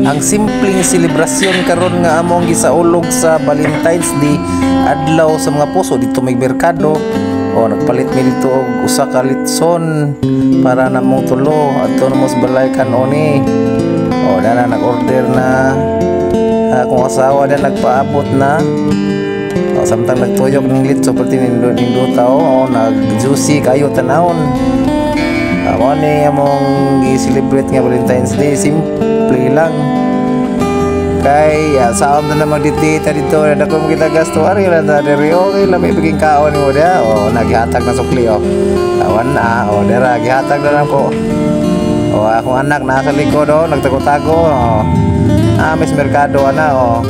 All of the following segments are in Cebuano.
Ang simpleng selebrasyon karon nga among gisaulog sa Valentine's Day, adlaw sa mga puso, dito may merkado. O nagpalit mi dito og usa ka litson para namong tulo adto namo sa balay kan-oni. O dana nag-order na akong asawa na nagpaabot na. O, samtang nagtuyok ning litso, perti nindota o, nag juicy kayo tanawon. Mao ni among gi-celebrate nga Valentine's Day, simple lang. Kay sa na naman dito dito na dako mo kita gasto ari lang ta diri, okay lang may biging kaon mo dia. O naghatag na sukli, o. Awan na, o dira gihatag na lang ko. O akong anak nasa likod, o nagtago-tago, o. Ah, mis merkado ana, o.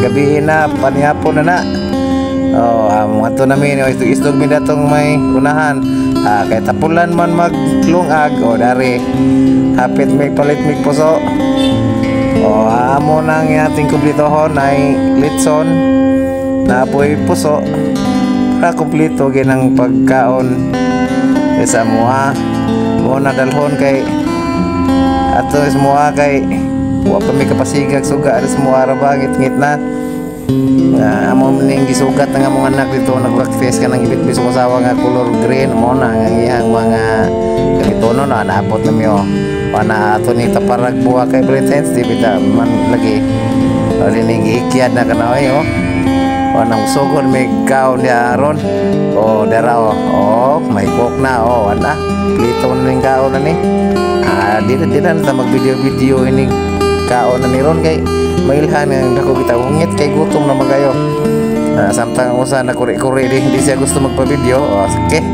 Gabi na, panihapon na na. Oh, mga to namin, oh, isdog mi datong may unahan. Ah, kay tapulan man maglungag, o dari. Hapit may palit mig puso. O, amo nang ating kumplitohon ay litson na apoy puso para kumpleto ginang pagkaon sa mua. Mo na dalhon kay ato is mua kay wa pa mi kapasigag suga aris mua ra ba ngit-ngit na. Nga amo ning gisugat ng among anak dito, nagpractice ka ng gibitbit sa asawa nga color green mo na ang iyang mga gamitono na naabot na mi, oh. Pana ato ni taparag buha kay Valentine's Day bita man lagi. O ning gihikyad na kanaway, oh. Wanang sugod may kaon niya aron. Oh, dara, oh. Oh, may coke na, oh, ana. Plito na ning kaon na ni. Ah, di na ta mag video video ini kaon na ni ron kay mailhan nga dako kita ungit kay gutom na magayo. Samtang ang usa na kuri-kuri di siya gusto magpa-video. Oh, sige.